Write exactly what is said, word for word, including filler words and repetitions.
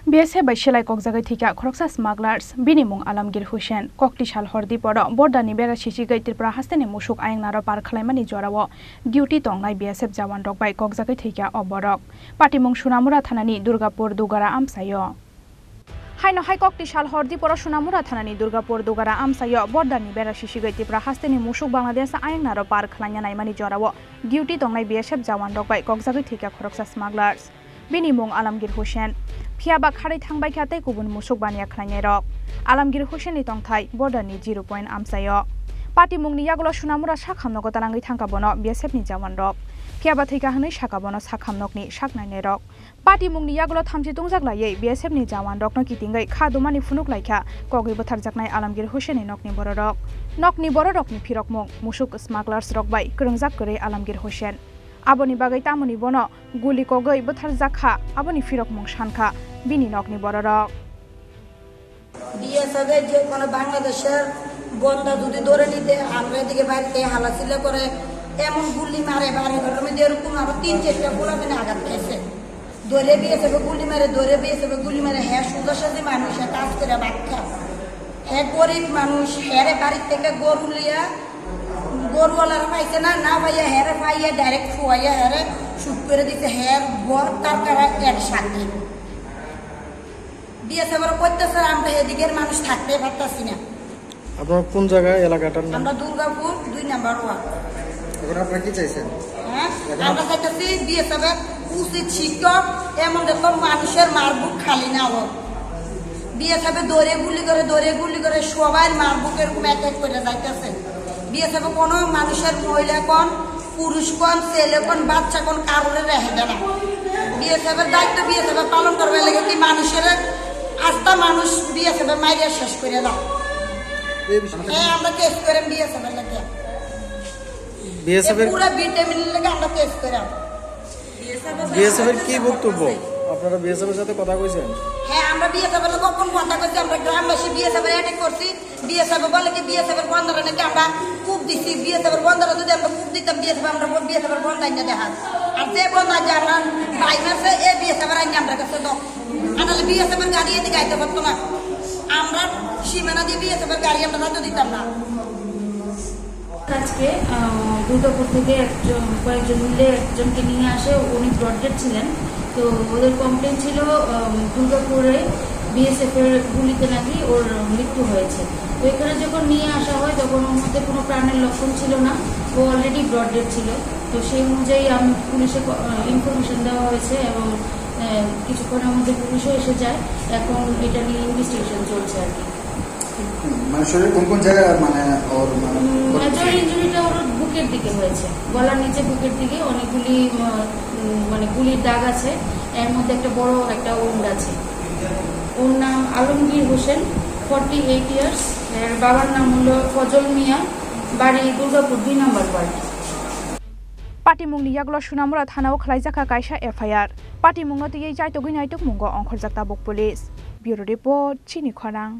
B S F bai selai kokjagwi thwikha khoroksa smugglers, bini mung Alamgir Hussain. Kokti sal hor diporo Borda ni bera sisigwi Tripura haste ni musuk ayang naro par khwlaimani jorao duty tongnai B S F jawan rok bai kokjagwi thwikha o borok. Patimung Sunamura thana ni Durgapur Dugara amchaio. Haino hai kokti sal hor diporo Sunamura thana ni Durgapur Dugara amchaio Borda ni bera sisigwi Tripura haste ni musuk Bangladesh ayang naro par khwlaina naimani jorao duty tongnai B S F jawan rok bai kokjagwi thwikha khoroksa smugglers. Bini mung Alamgir Hussain. Phiya ba kharwi thangbai kha tei kubun musuk baniya khwlainai rok. Alamgir Hussain ni tongthai Borda ni zero point amchaio. Patimung ni yagulo Sunamura sakhamno gotalangwi thangkha bono B S F ni jawan rok. Phiya ba thwikha hwnwi sakha bono sakham nokni sak nainai rok. Patimung ni yagulo thamchi tungjak laiwi B S F ni jawan rokno kitingwi kha dumani phunuk laikha kogwi bwtharjaknai Alamgir Hussain ni nokni bororok. Nokni bororokni phirokmung musuk smugglers rok bai kwrwngjak kwrwi Alamgir Hussain. Aboni bagwi tamoni bono guli kogwi bwtharjak kha, aboni phirokmung san kha bini nokni bororok. BSF এ যে কোনো বাংলাদেশের বন্দা যদি ধরে নিতে, আমরা এদিকে বাড়িতে হালাচিল্লা করে এমন গুলি মারে, বাড়ি ঘরের মধ্যে এরকম আরো তিন চারটা পোলাপানে আঘাত খাইছে। ধরে বিএসএফ এ গুলি মারে, ধরে বিএসএফ এ গুলি মারে, হ্যাঁ সোজাসাজি মানুষ, হ্যাঁ কাজ করে ভাত খায়, হ্যাঁ গরিব মানুষ, হ্যাঁ রে বাড়ির থেকে গরু লিয়া, গরুওয়ালারা পাইছে না, না পাইয়া হ্যাঁ রে পাইয়া ডাইরেক্ট ফুয়াইয়া হ্যাঁ রে শুট করে দিছে, হ্যাঁ রে ঘর তার তারা একসাথে। বিএসএফ এর অত্যাচার আমরা এদিকের মানুষ থাকতে পারতাছি না। আপনার কোন জায়গা, এলাকাটার নাম? আমরা দুর্গাপুর দুই নাম্বার ওয়ার্ড। এখন আপনারা কি চাইছেন? হ্যাঁ? এখন আমরা চাইতেছি বিএসএফ এর উচিত শিক্ষক, এমন যত মানুষের মারবুক খালি না হোক। বিএসএফ এ দৌড়ে গুলি করে, দৌড়ে গুলি করে সবাই মারবুক এরকম এক এক করে যাইতেছে। বিএসএফ এ কোনো মানুষের মহিলা কোন পুরুষ কোন, ছেলে কোন, বাচ্চা কোন, কারোরে রেখে দেয় না। বিএসএফ এর দায়িত্ব বিএসএফ এ পালন করবে লাগে কি মানুষের আস্তা মানুষ বিএসএফ এ মাইরে শেষ করে দাও। এই বিষয়ে হ্যাঁ, আমরা কেস করে বিএসএফ এর লাগে। বিএসএফ এর পুরো বিট এ মিলে লাগে আমরা কেস করে। বিএসএফ এর কি বক্তব্য? আপনারা বিএসএফ এর সাথে কথা কইছেন? হ্যাঁ, আমরা বিএসএফ এর লোক কোন কথা কইছে? আমরা গ্রামবাসী বিএসএফ এর অ্যাটাক করছি। বিএসএফ বলে কি বিএসএফ এর বন্দারা নাকি আমরা কূপ দিছি। বিএসএফ এর বন্দারা যদি আমরা কূপ দিতাম, বিএসএফ আমরা বিএসএফ এর বন্দা আইনা দেখা। আর যে বন্দা যে আমরা ভাই মারছে, এ বিএসএফ এর আইনা আমরা কাছে দাও। আর নাহলে বিএসএফ এর গাড়ি এদিকে আইতে পারতো না। আমরা সীমানা দিয়ে বিএসএফ এর গাড়ি আমরা রাখতে দিতাম না। আজকে, আহ, দুর্গাপুর থেকে একজন, কয়েকজন মিলে একজনকে নিয়ে আসে, উনি ব্রড ডেড ছিলেন। তো ওদের কমপ্লেন ছিল, আহ, দুর্গাপুরে বিএসএফ এর গুলিতে নাকি ওর মৃত্যু হয়েছে। তো এখানে যখন নিয়ে আসা হয়, তখন ওর মধ্যে কোনো প্রাণের লক্ষণ ছিল না, ও অলরেডি ব্রড ডেড ছিল। তো সেই অনুযায়ী আমি পুলিশে ক-, আহ, ইনফরমেশন দেওয়া হয়েছে এবং, আহ, কিছুক্ষণের মধ্যে পুলিশও এসে যায়। এখন এটা নিয়ে ইনভেস্টিগেশন চলছে আর কি। মানে শরীরে কোন কোন জায়গায় মানে ওর মানে উম, ক্ষতি মেজর হয়েছে? ইনজুরিটা ওর বুকের দিকে হয়েছে, গলার নিচে বুকের দিকে অনেকগুলি, উম, উম, মানে গুলির দাগ আছে, এর মধ্যে একটা বড় একটা উন্ড আছে। ওর নাম আলমগীর হোসেন, ফর্টি এইট ইয়ার্স। এর বাবার নাম হলো ফজল মিয়া, বাড়ি দুর্গাপুর দুই নম্বর word. Patimungni yagulo Sunamura thanao khwlaijakha kaisa F I R. Patimungno twiwi chaitogwi naitukmungo ongkhorjak tabuk police. Bureau report, Chini Khorang.